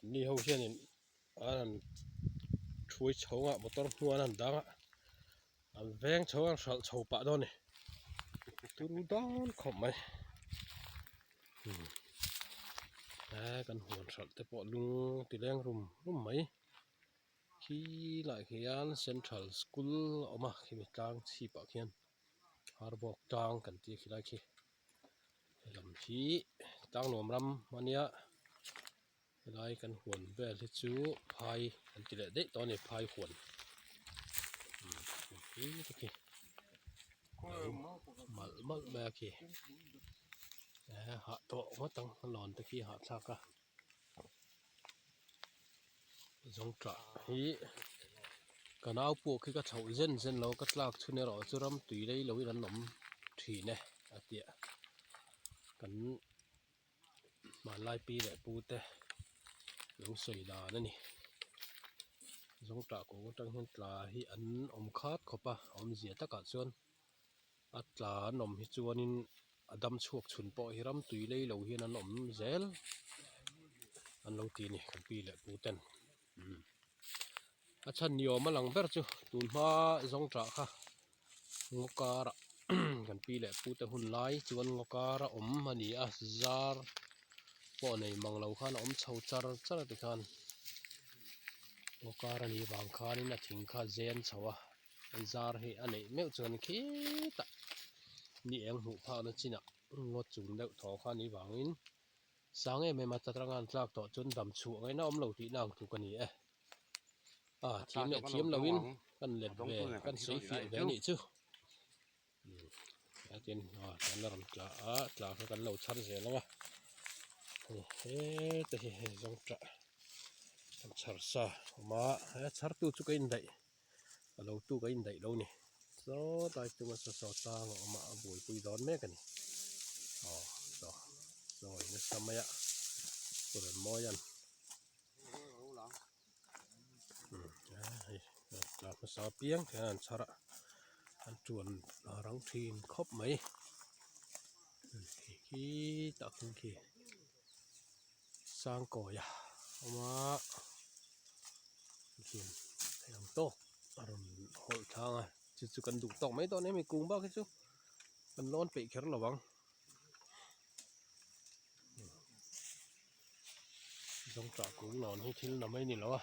Anni ho hianin an han ṭhuai chho a motor hnuai an han dang a an veng chho a an hralh chho pah dawn a ni turu dawn khawp mai he kan huan hralh te pawh lung ti leng rum rum mai khi lai khian central school a awm a khimi tlang chhip ah khian harbawk tlang kan tih a khilai khi helam hi tlangnuam ram ania helai kan huan vel hi chu phai an ti leh daih tawh a ni phai huan te khi malh malh mai a khi hah tawh ngawt ang a lawn te khi hahthlak a. Zawngṭah hi ka nau pawh khi ka chhoh zen zen lo ka tlak chhun erawh chu ram tui lei lo in an awm thin e a tia kan hmanlai pi leh pu te lo sawi dan a ni zawngṭah kawng atang hian tla hi an awm khat khawp a awmzia takah chuan a tla an awm hi chuanin a dam chhuak chhun pawh hi ram tui lei lo hian an awm zel an lo ti a ni kan pi leh pu ten umm a chhan ni awm a lang ber chu tun hma zawng tah kha ngaw karah kan pi leh pu te hun lai chuan ngaw kar a awm a ni a zar pawh nei mang lo khan a awm chho char char a tikhan ngaw kar a nih vang khanin a thing kha a zen chho a. An zar hi a neih meuh chuan khitah ni eng hmuh phakna chinah ngaw chung deuh thaw kha a nih vangin sang em em a chatranga an tlak tawh chuan dam chhuah ngaihna awm lo tihna ang tluk a ni e. A thiam leh thiam loin kan let ve kan sawi fiah ve a nih chu. Tin kan la rawn tla a tla kha kan lo chhar zel ang a hei heta hi hei zawng tah kan chhar sa a awm a he chhar tu chu ka indaih a lo tu ka indaih lo a ni sawtlai chunga saw saw tlang a awm a a buaipui dawn mek a ni aw saw sawi nasa mai a pu Remmawia'n hei tla hmasa apiang te hian an chhar a an tuan a rang thin khawp mai khi tah khian khi sangkawi a awm a khian thei ang tawk a rawn hawlh thlang a chu chu kan duh tawk mai dawn em ni kung bak hi chu kan lawn peih kher lo ang. Zawngṭah kung lawn hi thil na mai ni lo a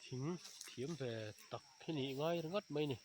thing thiam ve tak hi nih ngai ringawt mai a ni.